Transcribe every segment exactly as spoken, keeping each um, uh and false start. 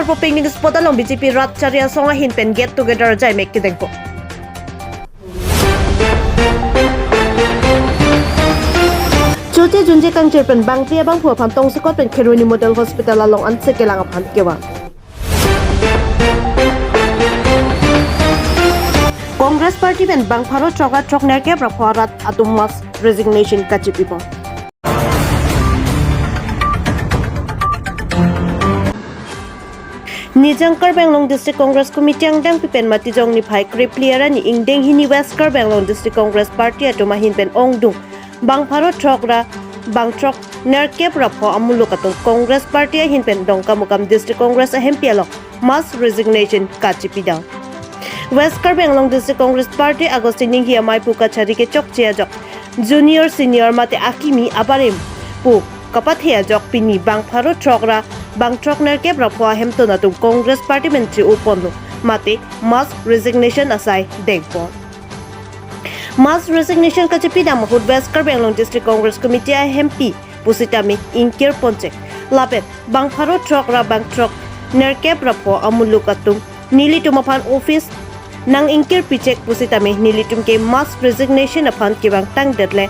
Poping ning spot along B J P rat chari asong ahin pen get together jaimek kedengpo. Choche junje kangchir pen bangphli abangphu aphan tongsekot pen Kheroni Model Hospital along anse kelang aphan kevang. Congress Party pen bang pharo throk ra throk nerkep ra pho arat atum mass resignation kachipipo. Nijang Karbi Anglong District Congress Committee angdengpi pen Matijong niphai krephli arni ingdeng hini West Karbi Anglong District Congress Party atum ahin pen ongdung bang pharo throk ra bang throk nerkep ra pho amuluk atum Congress Party ahin pen Dongkamukam District Congress ahempi along mass resignation kachipidam. West Karbi Anglong District Congress Party Augustine Inghi amei pu kachari kechokche ajok junior senior mate akimi abarim pu kapathe ajok pini bang pharo throk ra bang throk nerkep ra pho ahemtun atum Congress Party pen che-oponlo mate mass resignation asai dengpo. Mass resignation kachipidam ahut West Karbi Anglong District Congress Committee ahempi pusitame ingkir ponchek. Lapen bang pharo throk ra bang throk nerkep ra pho amuluk atum nelitum aphan office nang ingkir pichek pusitame nelitum ke mass resignation aphan kevang tangdetle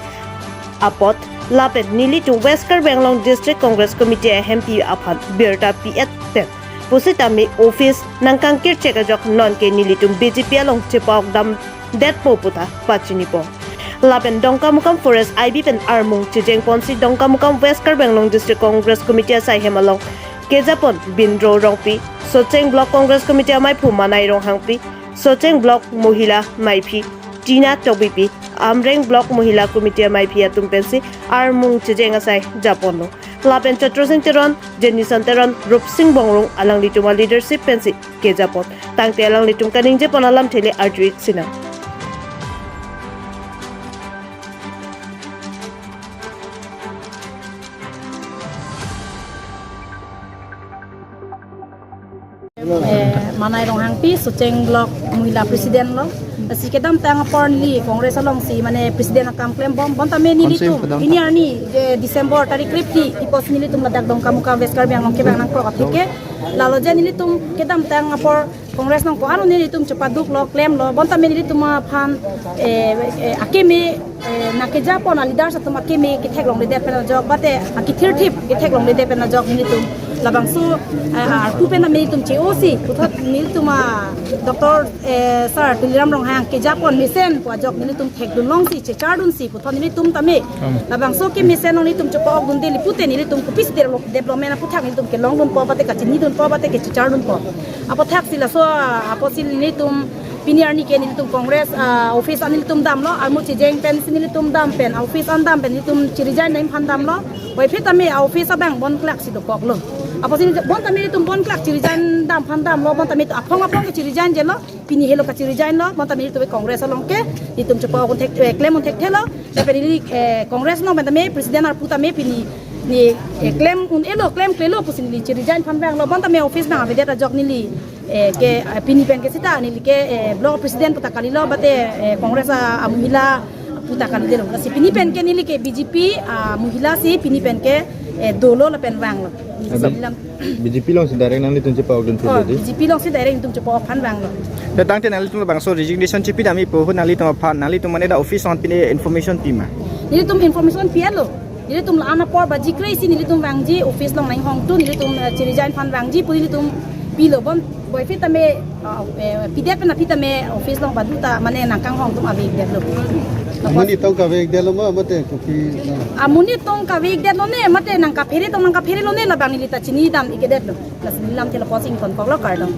apot lapen nelitum West Karbi Anglong District Congress Committee ahempi aphan birta pi-et pen pusitame office nang kangkir chek ajok non ke nelitum B J P along chepa-ok dam detpo puta pachinipo. Lapen Dongkamukam Forest I B pen armung chejeng ponsi Dongkamukam West Karbi Anglong District Congress Committee asai hem along kejapon Bindro Rongpi, Socheng Block Congress Committee amei phu Manai Ronghangpi, Socheng Block Mohila meiphi Tina Tokbipi, Amreng Block Mohila Committee ameiphi atum pensi armung chejeng asai japonlo. Lapen Chatrasing Teron, Jenison Teron, Rupsing Bongrung alanglitum aleadership pensi kejapon. Tangte alanglitum kaningjepon alamthe le arju-ik sinang. Eh, Manai Ronghangpi, Socheng Block Mohila President lo. Lasi kedamtang apor neli Congress alongsi mane President akam klembom. Bonta me nelitum, Konsep kedamtang. Ini arni, eh, December tarik krephli, ipos nelitum ladak Dongkamukam West Karbi Anglong kevang nangkrok atheke. Lalo je nelitum kedamtang apor Congress nong ko-an nelitum chepaduklo, klemlo. Bonta me nelitum aphan, eh, eh, akeme, eh, nangkejapon aleaders atum akeme ketheklongledet pen ajok, mate akithirthip ketheklongledet pen ajok nelitum labangso, eh, arpu pen nelitum che-osi puthot nelitum a Doctor, eh, Sir Tuliram Ronghang kejapon mesen pu ajok nelitum thekdunlongsi chechardunsi puthot nelitum tame. Hmm. Labangso kemesen nelitum chepa-ok dunde lapu te nelitum kopisi de-, development aputhak nelitum kelongdunpo mate kachinidunpo mate kechechardunpo. Apothaksi laso, ah, apotsi nelitum pini arni ke nelitum Congress, ah, office an nelitum damlo, armu chejeng pensi nelitum dam pen, office an dam pen nelitum che-resign dam aphan damlo. Puvoiphit tame office abang bonklaksi dokoklo. Apotsi bonta me nelitum bonklak che-resign dam aphan damlo, bonta me aphong aphong ke che-resign jelo, pini helo kache-resign lo, bonta me nelitum Congress along ke nelitum chepa-ok un thek, eh, klem un thekthelo. Lapen neli, eh, Congress along bonta me President arpu tame pini ne, eh, klem un-elo, klemklelo pusi neli che-resign aphan vanglo, bonta me office nang avedet ajok neli, eh, ke, eh, pini pen ke sita neli ke, eh, Block President puta kalilo, mate, eh, Congress a, a Mohila puta kalilo. Lasi pini pen ke neli ke B J P a Mohila si pini pen ke, eh, dolo lapen vanglo. Adam. Lam B J P alongsi direct nanglitum chepa-ok dun Oh, phi di? B J P alongsi direct nelitum chepa-ok aphan vanglo. Dak tangte nanglitum labangso resignation chepidam ipo ahut nanglitum aphan, nanglitum mane dak office along pine information pi ma? Nelitum information pi-etlo. Nelitum la-an apor baji kre-isi nelitum vangji, office along nang hongtu nelitum, eh, che-resign aphan vangji pu nelitum pilo, bon puvoiphit tame, ah, eh, pidet pen aphi tame office along badu ta mane nangkanghong atum avedet lo. Amonit tong kavedet lo ma mate kopi na? Amonit tong kavedet lone mate nangkaphere tong nangkaphere lone labang neli ta chinidam-ik-edet lo. Lasi neli lamthe lapuson ingtonkoklo, kardom.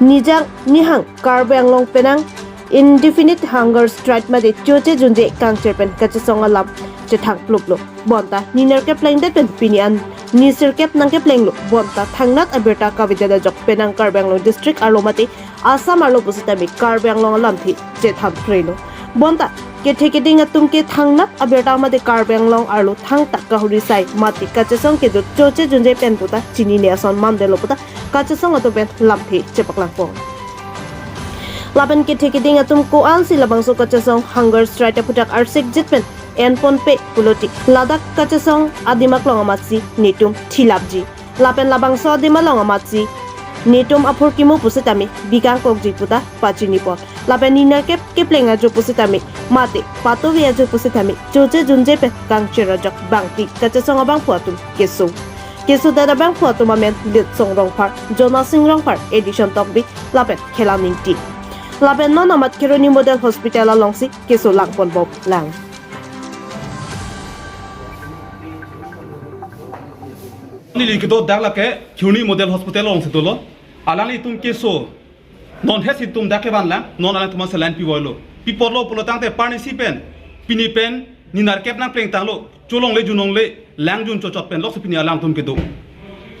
Nijang nihang Karbi Anglong penang indefinite hunger strike mate choche junje kangchir pen kachesong alam chethang pluplo. Bonta ni nerkep plengdet pen pini an ni sirkep nangkeplenglo. Bonta thangnat abirta kavedet ajok penang Karbi Anglong district arlo mate Assam arlo pusitame Karbi Anglong alamthe chethan krelo. Bonta kethe keding atum ke thangnat abirta mate Karbi Anglong arlo thangta kahuri sai mate kachesong kedo choche junje pen puta chinine ason mandetlo puta kachesong atum pen lamthe chepaklangpo. Lapen kethe keding atum ko-ansi labangso kachesong hunger strike aphuthak arsikjit pen enponpe pulote ladak kachesong adim aklong amatsi netum thilapji. Lapen labangso adim along amatsi netum aphurkimo pusitame bikangkokji puta pachinipon. Lapen ninerkep kepleng ajo pusitame mate patovi ajo pusitame choche junje pen kangchir ajok bangti kachesong abangphu atum keso. Kesodet abangphu atum amen Litsong Rongphar, Jonasing Rongphar, Edison Tokbi, lapen Khelang Ingti. Lapen non amat Kheroni Model Hospital alongsi keso langponbomlang. Neli kedo dak lake Kheroni Model Hospital alongsi dolo. Alanglitum keso non hesi atum dak kevanlang, non alangtum saline pivoilo. Pi apotlo pulotangte parnisi pen, pini pen ninerkep nangplengtanglo, cholongle junongle, lang jun chochot pen loksi pini alangtum kedo.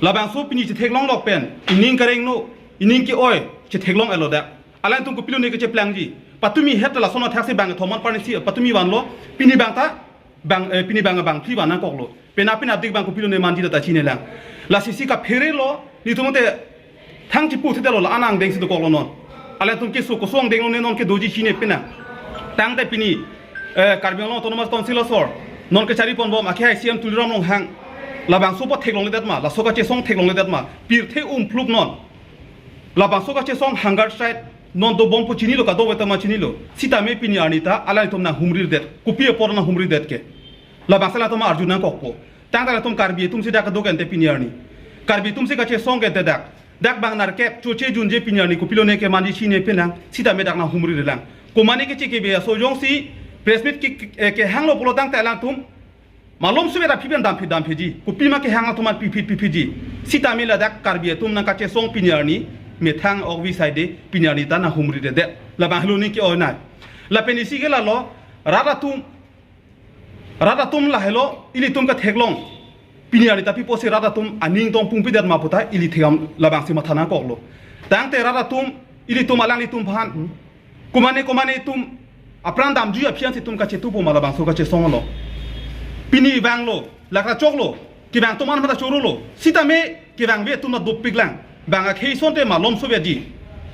Labangso pini chetheklonglok pen, ining karengno, ining ke-oi, chetheklong-etlo dak. Alangtum kopilone kecheplangji. Patumi het lason athaksi bang thomon parnisi, patumi vanlo, pini bang ta, bang, eh, pini bang bangphli van nangkoklo. Penap penapdik bang kopilone manji ta chinelang. Lasi si kapherelo, netum te thang chipu thitelo la anang dengsi dokoklo non. Alangtum keso kosong denglo ne non kedoji chine pena. Tangte pini, eh, Karbi Anglong Autonomous Council asor non kechariponbom akhei C M Tuliram Ronghang. Labangso apot theklongledet ma, laso kachesong theklongledet ma. Pirthe umphluk non. Labangso kachesong hunger strike non dobom pu chinilo, kadokave ta ma chinilo. Sitame pini arni ta alanglitum nanghumridet. Kopi apot nanghumridet ke. Labangso alangtum arju nangkokpo. Tangte alangtum Karbi atumsi dak kedo ke ante pini arni. Karbi atumsi kachesong ke ante dak. Dak bang nerkep choche junje pini arni kopilone kemanji chine penang. Sitame dak nanghumrirelang. Komane keche kebe aso jongsi press meet ke, ke, eh, kehanglo pulotangte alangtum malom sube aphi pen damphi dampheji. Kopima kehang atum an piphit piphitji. Sitame ladak Karbi atum nangkachesong pini arni methang okvi saide pini arni ta nanghumriredet. Labang helo ne ke-oi nai. Lapen isi ke lalo rat atum, rat atum lahelo ilitum ketheklong. Pini arni ta pi apotsi rat atum aning tong pungpidet ma puta ili thekdam labangsi matha nangkoklo. Tangte rat atum ilitum alanglitum aphan komane komane atum apran damjui aphi ansi itum kachetupo ma labangso kachesong along. Pini vanglo, lakra choklo, kevang atum an mata chorolo. Sitame kevangve atum ta dopiklang. Bang akhei asonte malom soveji.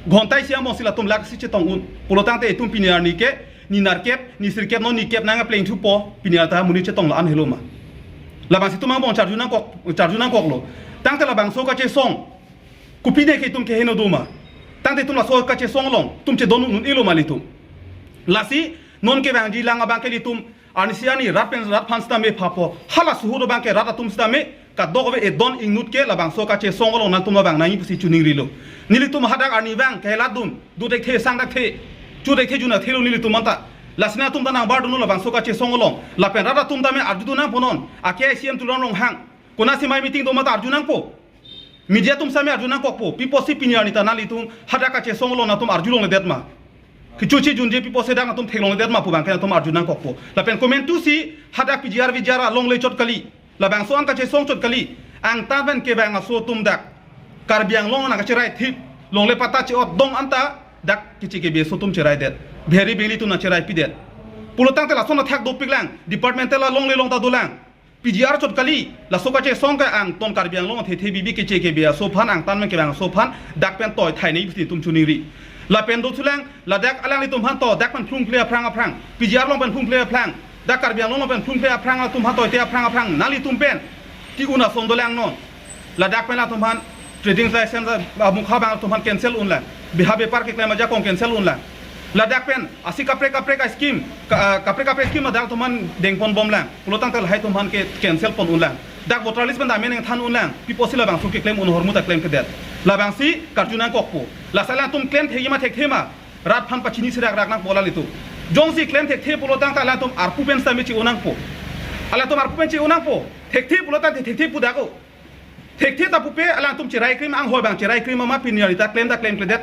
Ghonta isi angbongsi latum laksi chetong un. Pulotangte itum pini arni ke, ninerkep, nisirkep non nikep nangplengthupo, pini arta monit chetonglo an helo ma. Labangsi itum angbong charju nangkok, charju nangkoklo. Tangte labangso kachesong kopine ke itum keheno do ma. Tangte itum laso kachesong along itum chedon un-elo ma ilitum. Lasi non kevangji lang abang ke ilitum arnisi arni rat pen rat aphan sitame phapo. Hala suhut abang ke rat atum sitame kadokave edon ingnut ke labangso kachesong along nangtum abang nangji pusi choningrilo. Nelitum hadak arni vang keladun, dothekthe sangthekthe, chothekthe junthekthelo nelitum anta. Lasi nangtum ta nangbardunlo labangso kachesong along. Lapen rat atum tame arjudun nangpo non. Akhei C M Tuliram Ronghang. Konatsi mei meeting do ma ta arju nangpo. Media atum sitame arju nangkokpo, pi apotsi pini arni ta nanglitum hadak kachesong along nangtum arjulongledet ma. Kechoche junje pi apotsi dak nangtum theklongledet ma pu abang ke nangtum arju nangkokpo. Lapen komantusi hadak P G R V G R alongle chot kali. Labangso an kachesong chot kali. Angtan pen kevang aso atum dak Karbi Anglong nangkacherai thip, longle patta che-ot dong anta dak keche kebe aso atum cheraidet. Bihari Bengali atum nangcheraipidet. Pulotangte lason athak dopiklang, departmental alongle along ta dolang. P G R chot kali, laso kachesong ke angtan Karbi Anglong athe athe bibi keche kebe aso aphan, angtan pen kevang aso aphan dak pen toi thai nangji pusi itum choningri. Lapen dothulang, ladak alanglitum aphan to dak pen phlungphle aphrang aphrang, P G R along pen phlungphle aphrang, dak Karbi Anglong along pen phlungphle aphrang atum aphan toite aphrang aphrang nanglitum pen ke-un ason dolang non. Ladak pen latum aphan trading license, ah, mukha abang latum aphan cancel unlang. Beha bepar keklem ajakong cancel unlang. Ladak pen asi kaprek kaprek a-scheme, ka-, ah, kaprek kaprek scheme ladak latum aphan dengponbomlang. Pulotangte lahai atum aphan ke cancel pon unlang. Dak voter list pen dam nangthan unlang. Pi apotsi labangso keklem un ahormu ta klemkledet. Labangsi karju nangkokpo. Lasi alangtum klemthekji ma thekthe ma, rat aphan pachini serak rak nangpo alanglitum. Jongsi klemthekthe pulotangte alangtum arpu pen sitame che-o nangpo. Alangtum arpu pen che-o nangpo. Thekthe pulotangte thekthe pu dak-o. Thekthe ta pupe alangtum cherai krim, anghoi abang cherai krim ma pini arni ta klem ta klemkledet.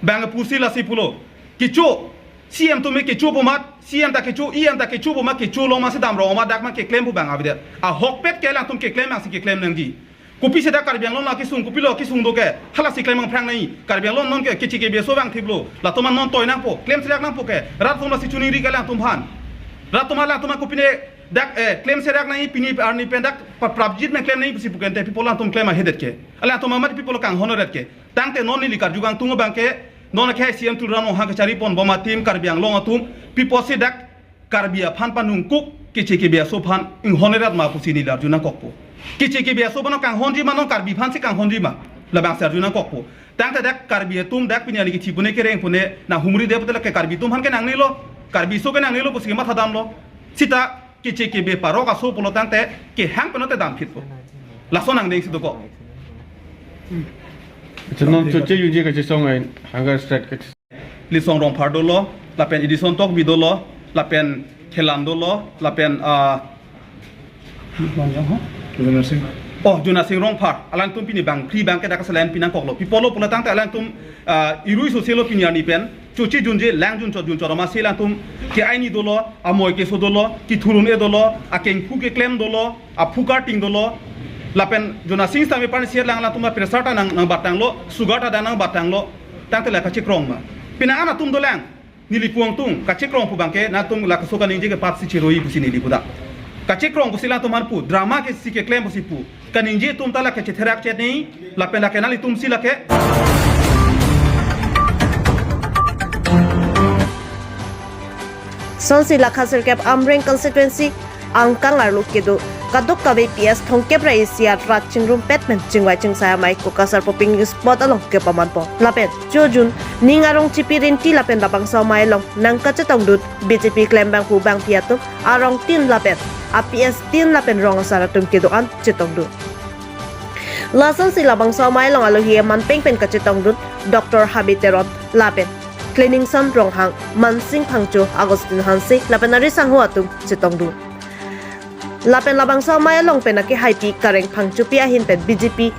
Bang pusi lasi pulo. Kecho, C M atum kechopo amat, C M ta kecho, E M ta kechopo amat, kecho long amatsi damrong amat dak ma keklem pu abang avedet. Ahokpet ke alangtum keklem abangsi keklem nangji. Kopisi dak Karbi Anglong la kesung, kopilo kesung do ke, halasi klem aphrang nangji. Karbi Anglong non ke keche kebe aso vangthiplo. Latum an non toi nangpo, klem serak nangpo ke. Rat atum lasi choningri ke alangtum aphan. Rat atum alangtum kopine dak, eh, klem serak nangji, pini arni pen dak pa-, prapjit pen klem nangji pusi pu ke ante pi apot alangtum klem ahedet ke. Alangtum amat pi apot kanghon aret ke. Tangte non neli karju kangtung abang ke, non akhei C M Tuliram Ronghang kechariponbom atim Karbi Anglong atum, pi apotsi dak Karbi aphan panungkuk, Keche kebe aso aphan inghonrat ma pusi neli arju nangkokpo. Keche kebe aso aphan kanghonji ma, non Karbi aphansi kanghonji ma, labangsi arju nangkokpo. Tangte dak Karbi atum dak pini arni kithi pune kereng pune nanghumri de pute lake Karbi atum aphan ke nangnelo, Karbi aso ke nangnelo pusi mathadamlo. Sita keche kebe parok aso pulo tangte kehang penote damphitpo. Laso nangdengsi dokok. Acha, non choche junje kachesong ai hunger strike kache- Lisong Rongphar dolo, lapen Edison Tokbi dolo, lapen Khelan dolo, lapen, ah, Juna Sing. Oh, Juna Sing Rongphar. Alangtum pini bangphli abangke dak selain pinangkoklo. Pi apotlo pulo tangte alangtum, ah, irui soselo pini arni pen. Choche junje lang junchot junchot amatsi alangtum ke aini dolo, amoi keso dolo, kethurun-e dolo, akengphu keklem dolo, aphu karting dolo, lapen Juna Sing sitame parni siat lang alangtum pressure ta nang, nangbatanglo, sugar ta nangbatanglo, tangte la kachekrong ma. Pini an atum dolang, neli pu angtung, kachekrong pu abangke, nangtum la kaso kaningje ke patsi cheroi pusi neli puda. Kachekrong pusi alangtum aphan pu, drama kesi keklem pusi pu. Kaningje atum ta lake chetherak chetni, lapen lake nanglitumsi lake. Sonsi lakha sirkep Amreng constituency angkang arlo kedo kadokave P S thomkep ra isi arat chingrumpet pen chingvai chingsai amei Kokasar Poping News Spot along kepamanpo. Lapen cho jun ning arong chipi rinti lapen labangso amei along nangkachetongdun B J P klembangphu bangpi atum arong tin lapen a P S tin lapen rong asar atum kedo-an chetongdun. Lasonsi labangso amei along alohi eman peng pen kachetongdun Doctor Habe Teron lapen Kleningson Ronghang, Mansing Phangcho, Augustine Hanse lapen ari sangho atum chetongdun. Lapen labangso amei along pen akehaipi Kareng Phangchopi ahin pen B J P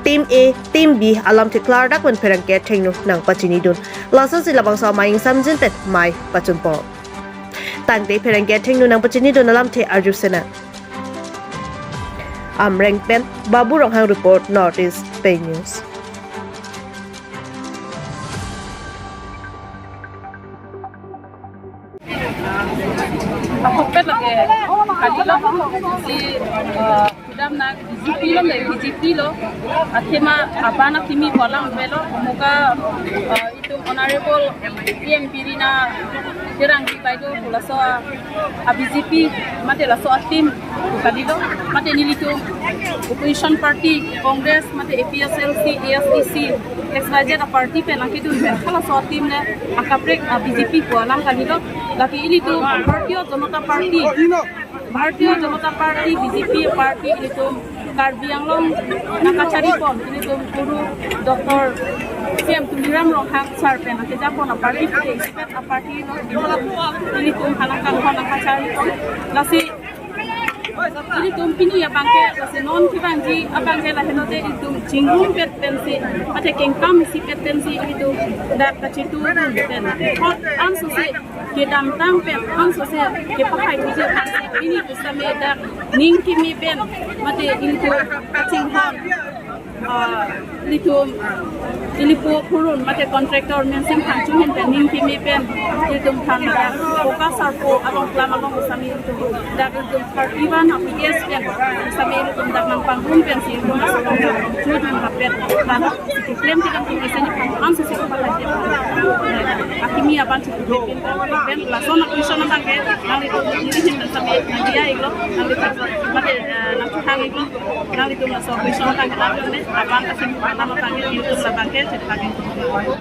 team A, team B alamthe klardak pen pherangke athengno nangpachinidun. Lasonsi labangso amei ingsamjin pen mei pachunpo. Tangte pherangke athengno nangpachinidun alamthe arjusena. Amreng pen Babu Ronghang report, North East Pei News. Ahokpet lake kalilo si, eh, kudam na B J P lo, B J P lo, athema abana kimi bolang belo, moka, eh, itum Honorable P M Birina Terangpi Baideo pu laso a B J P mate laso a team kalilo, mate nelitum opposition party, Congress, mate A P H L C, A S D C, X Y Z a party pen nangkedun pen halaso a team le akaprek a B J P pu alam kalilo. Lake ilitum Bharatiya Janata Party, Bharatiya Janata Party, B J P party ilitum Karbi Anglong nangkacharipon, ilitum Guru Doctor C M Tuliram Ronghang sir pen nangkejampon a party pute isipet a party lo, ilitum aphan nangkanghon nangkacharipon. Lasi ilitum pini abangke, lasi non kevangji abangke lahenode ilitum chingrumpet pensi, mate kengkam isipet pensi ilitum dak kachetongdun pen. Hot ansose kedamtang pen, ansose kepahai puji pensi, pini pusitame dak ning kimi pen, mate ilitum kachinghon, ah, ilitum, ili po phurun, mate contractor Mansing Phangcho ahin pen ning kimi pen, ilitum aphan dak Kokasar po along kelam along pusitame ilitum dak ilitum thirty-one a P S pen, pusitame ilitum dak nangpangrum pensi ilitum asapang chudun mapet, dan si keklem kedam kimi seni phan ansose kepahai. Akimi aban pen lason a question abangke nanglitum nelihin pen sitame nangdiya iklo, nanglitum mate, eh, nangchehang iklo, nanglitum laso question abangke nanglitum ne aban asim alam abangke ilitum labangke chetangke.